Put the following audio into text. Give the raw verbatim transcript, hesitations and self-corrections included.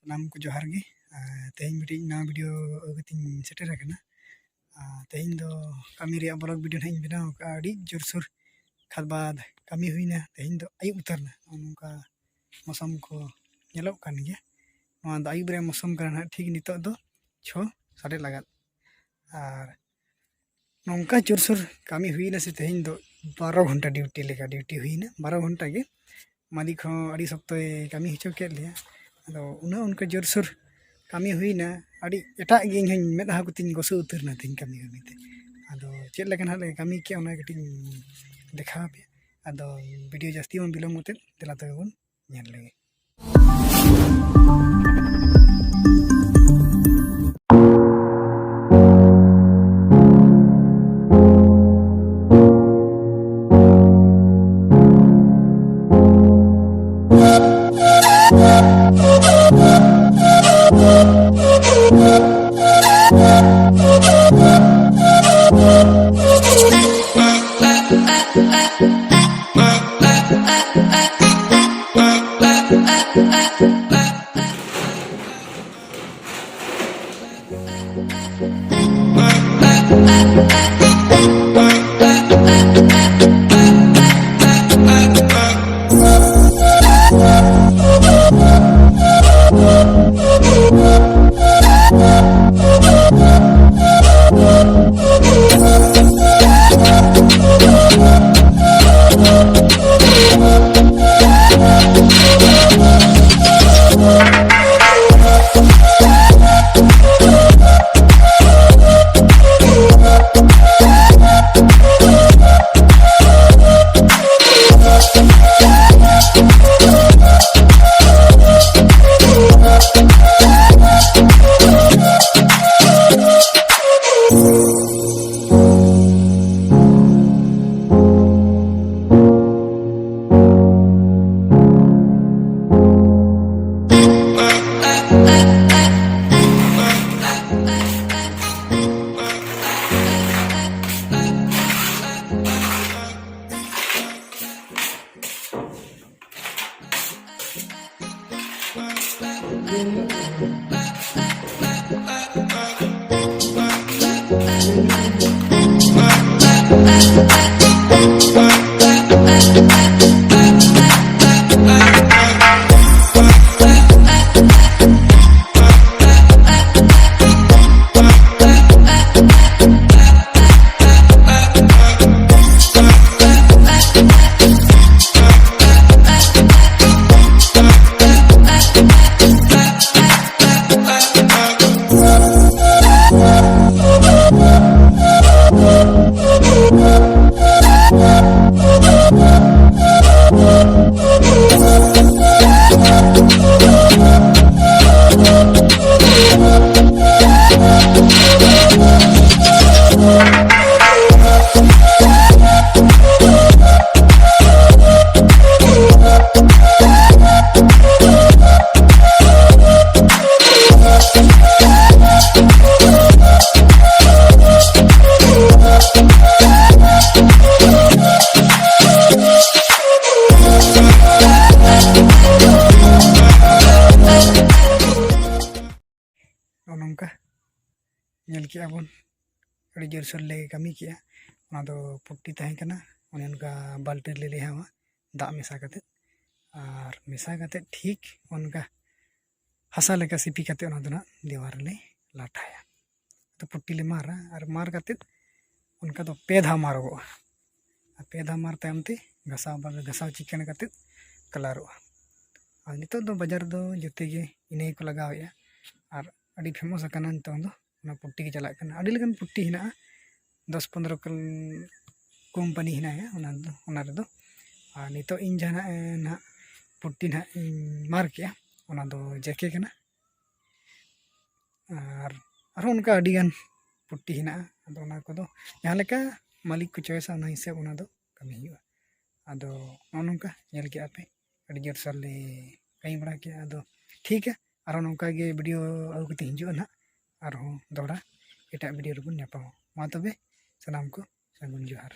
ᱥᱟᱱᱟᱢ ᱠᱚ ᱡᱚᱦᱟᱨ ᱜᱮ᱾ ᱟᱨ ᱛᱮᱦᱮᱧ ᱢᱤᱫᱴᱤᱡ ᱱᱟᱣᱟ ᱵᱷᱤᱰᱤᱭᱳ ᱟᱹᱜᱩ ᱠᱟᱛᱮᱧ ᱥᱮᱴᱮᱨ ᱟᱠᱟᱱᱟ᱾ ᱟᱨ ᱛᱮᱦᱮᱧ ᱫᱚ ᱠᱟᱹᱢᱤ ᱨᱮᱭᱟᱜ ᱵᱞᱚᱜ ᱵᱷᱤᱰᱤᱭᱳ ᱱᱟᱦᱟᱜ ᱤᱧ ᱵᱮᱱᱟᱣ ᱟᱠᱟᱫᱼᱟ᱾ ᱟᱹᱰᱤ ᱡᱳᱨᱥᱳᱨ ᱠᱷᱟᱫᱽ ᱵᱟᱫᱽ ᱠᱟᱹᱢᱤ ᱦᱩᱭᱱᱟ᱾ ᱛᱮᱦᱮᱧ ᱫᱚ ᱟᱹᱭᱩᱵ ᱩᱛᱟᱹᱨ ᱮᱱᱟ᱾ ᱱᱚᱜᱼᱚ ᱱᱚᱝᱠᱟ ᱢᱳᱥᱚᱢ ᱠᱚ ᱧᱮᱞᱚᱜ ᱠᱟᱱ ᱜᱮᱭᱟ᱾ ᱱᱚᱣᱟ ᱫᱚ ᱟᱹᱭᱩᱵ ᱨᱮᱭᱟᱜ ᱢᱳᱥᱚᱢ ᱠᱟᱱᱟ ᱱᱟᱦᱟᱜ, ᱴᱷᱤᱠ ᱱᱤᱛᱚᱜ ᱫᱚ ᱪᱷᱚ ᱥᱟᱰᱮ ᱞᱟᱜᱟᱫ᱾ ᱟᱨ ᱱᱚᱝᱠᱟ ᱡᱳᱨᱥᱳᱨ ᱠᱟᱹᱢᱤ ᱦᱩᱭᱱᱟ ᱥᱮ, ᱛᱮᱦᱮᱧ ᱫᱚ ᱵᱟᱨᱚ ᱜᱷᱚᱱᱴᱟ ᱰᱤᱭᱩᱴᱤ ᱞᱮᱠᱟ ᱰᱤᱭᱩᱴᱤ ᱦᱩᱭᱱᱟ᱾ ᱵᱟᱨᱚ ᱜᱷᱚᱱᱴᱟ ᱜᱮ ᱢᱟᱹᱞᱤᱠ ᱦᱚᱸ ᱟᱹᱰᱤ ᱥᱚᱠᱛᱚᱭ ᱠᱟᱹᱢᱤ ᱦᱚᱪᱚ ᱠᱮᱫ ᱞᱮᱭᱟ᱾ ᱟᱫᱚ ᱩᱱᱟᱹᱜ ᱚᱱᱠᱟ ᱡᱳᱨᱥᱳᱨ ᱠᱟᱹᱢᱤ ᱦᱩᱭᱱᱟ, ᱟᱹᱰᱤ ᱮᱴᱟᱜ ᱜᱮ ᱤᱧ ᱦᱚᱸᱧ ᱢᱮᱫᱦᱟ ᱠᱚᱛᱤᱧ ᱜᱚᱥᱩ ᱩᱛᱟᱹᱨ ᱮᱱᱟ ᱛᱮᱦᱮᱧ ᱠᱟᱹᱢᱤ ᱠᱟᱹᱢᱤ ᱛᱮ᱾ ᱟᱫᱚ ᱪᱮᱫ ᱞᱮᱠᱟ ᱱᱟᱦᱟᱜ ᱞᱮ ᱠᱟᱹᱢᱤ ᱠᱮᱜᱼᱟ, ᱚᱱᱟ ᱠᱟᱹᱴᱤᱡ ᱤᱧ ᱫᱮᱠᱷᱟᱣ ᱟᱯᱮᱭᱟ᱾ ᱟᱫᱚ ᱵᱷᱤᱰᱤᱭᱳ ᱡᱟᱹᱥᱛᱤ ᱵᱟᱝ ᱵᱤᱞᱚᱢ ᱠᱟᱛᱮᱫ ᱫᱮᱞᱟ ᱛᱚᱵᱮ ᱵᱚᱱ ᱧᱮᱞ ᱞᱮᱜᱮ᱾ ᱱᱚᱜᱼᱚ ᱱᱚᱝᱠᱟ ᱧᱮᱞ ᱠᱮᱜᱼᱟ ᱵᱚᱱ, ᱟᱹᱰᱤ ᱡᱳᱨᱥᱳᱨ ᱞᱮ ᱠᱟᱹᱢᱤ ᱠᱮᱜᱼᱟ᱾ ᱚᱱᱟ ᱫᱚ ᱯᱩᱴᱴᱤ ᱛᱟᱦᱮᱸ ᱠᱟᱱᱟ, ᱚᱱᱮ ᱚᱱᱠᱟ ᱵᱟᱞᱴᱤ ᱨᱮᱞᱮ ᱞᱮᱣᱦᱟᱣᱟ ᱫᱟᱜ ᱢᱮᱥᱟ ᱠᱟᱛᱮᱫ, ᱟᱨ ᱢᱮᱥᱟ ᱠᱟᱛᱮᱫ ᱴᱷᱤᱠ ᱚᱱᱠᱟ ᱦᱟᱥᱟ ᱞᱮᱠᱟ ᱥᱤᱯᱤ ᱠᱟᱛᱮᱫ ᱚᱱᱟ ᱫᱚ ᱱᱟᱜ ᱫᱮᱣᱟᱞ ᱨᱮᱞᱮ ᱞᱟᱴᱷᱟᱭᱟ᱾ ᱛᱚ ᱯᱩᱴᱴᱤ ᱞᱮ ᱢᱟᱨᱟ, ᱟᱨ ᱢᱟᱨ ᱠᱟᱛᱮᱫ ᱚᱱᱠᱟ ᱫᱚ ᱯᱮ ᱫᱷᱟᱣ ᱢᱟᱨᱚᱜᱚᱜᱼᱟ᱾ ᱟᱨ ᱯᱮ ᱫᱷᱟᱣ ᱢᱟᱨ ᱛᱟᱭᱚᱢ ᱛᱮ ᱜᱷᱟᱥᱟᱣ ᱵᱟ-, ᱜᱷᱟᱥᱟᱣ ᱪᱤᱠᱟᱹᱬ ᱠᱟᱛᱮᱫ ᱠᱟᱞᱟᱨᱚᱜᱼᱟ᱾ ᱟᱨ ᱱᱤᱛᱚᱜ ᱫᱚ ᱵᱟᱡᱟᱨ ᱨᱮᱫᱚ ᱡᱚᱛᱚ ᱜᱮ ᱤᱱᱟᱹ ᱜᱮᱠᱚ ᱞᱟᱜᱟᱣᱮᱫᱼᱟ, ᱟᱨ ᱟᱹᱰᱤ ᱯᱷᱮᱢᱟᱥ ᱟᱠᱟᱱᱟ ᱱᱤᱛᱚᱝ ᱫᱚ᱾ ᱚᱱᱟ ᱯᱩᱴᱴᱤ ᱜᱮ ᱪᱟᱞᱟᱜ ᱠᱟᱱᱟ᱾ ᱟᱹᱰᱤ ᱞᱮᱠᱟᱱ ᱯᱩᱴᱴᱤ ᱦᱮᱱᱟᱜᱼᱟ, ᱫᱚᱥ ᱯᱚᱱᱨᱚ ᱠᱚᱢᱯᱟᱱᱤ ᱦᱮᱱᱟᱜᱼᱟ ᱚᱱᱟ ᱫᱚ, ᱚᱱᱟ ᱨᱮᱫᱚ᱾ ᱟᱨ ᱱᱤᱛᱚᱜ ᱤᱧ ᱡᱟᱦᱟᱸ ᱱᱟᱜ, ᱮ, ᱱᱟᱦᱟᱜ ᱯᱩᱴᱴᱤ ᱱᱟᱦᱟᱜ ᱤᱧ ᱢᱟᱨ ᱠᱮᱜᱼᱟ, ᱚᱱᱟ ᱫᱚ ᱡᱮᱠᱮ ᱠᱟᱱᱟ᱾ ᱟᱨ ᱟᱨᱦᱚᱸ ᱚᱱᱠᱟ ᱟᱹᱰᱤᱜᱟᱱ ᱯᱩᱴᱴᱤ ᱦᱮᱱᱟᱜᱼᱟ᱾ ᱟᱫᱚ ᱚᱱᱟ ᱠᱚᱫᱚ ᱡᱟᱦᱟᱸ ᱞᱮᱠᱟ ᱢᱟᱹᱞᱤᱠ ᱠᱚ ᱪᱚᱭᱮᱥᱟ, ᱚᱱᱟ ᱦᱤᱥᱟᱹᱵ ᱚᱱᱟ ᱫᱚ ᱠᱟᱹᱢᱤ ᱦᱩᱭᱩᱜᱼᱟ᱾ ᱟᱫᱚ ᱱᱚᱜᱼᱚ ᱱᱚᱝᱠᱟ ᱧᱮᱞ ᱠᱮᱜᱼᱟ ᱯᱮ, ᱟᱹᱰᱤ ᱡᱳᱨ ᱥᱟᱞ ᱞᱮ ᱠᱟᱹᱢᱤ ᱵᱟᱲᱟ ᱠᱮᱜᱼᱟ᱾ ᱟᱫᱚ ᱴᱷᱤᱠᱟ, ᱟᱨᱦᱚᱸ ᱱᱚᱝᱠᱟ ᱜᱮ ᱵᱷᱤᱰᱤᱭᱳ ᱟᱹᱜᱩ ᱠᱟᱛᱮ ᱦᱤᱡᱩᱜᱼᱟ ᱱᱟᱦᱟᱜ, ᱟᱨᱦᱚᱸ ᱫᱚᱦᱲᱟ ᱮᱴᱟᱜ ᱵᱷᱤᱰᱤᱭᱳ ᱨᱮᱵᱚᱱ ᱧᱟᱯᱟᱢᱟ᱾ ᱢᱟ ᱛᱚᱵᱮ ᱥᱟᱱᱟᱢ ᱠᱚ ᱥᱟᱹᱜᱩᱱ ᱡᱚᱦᱟᱨ᱾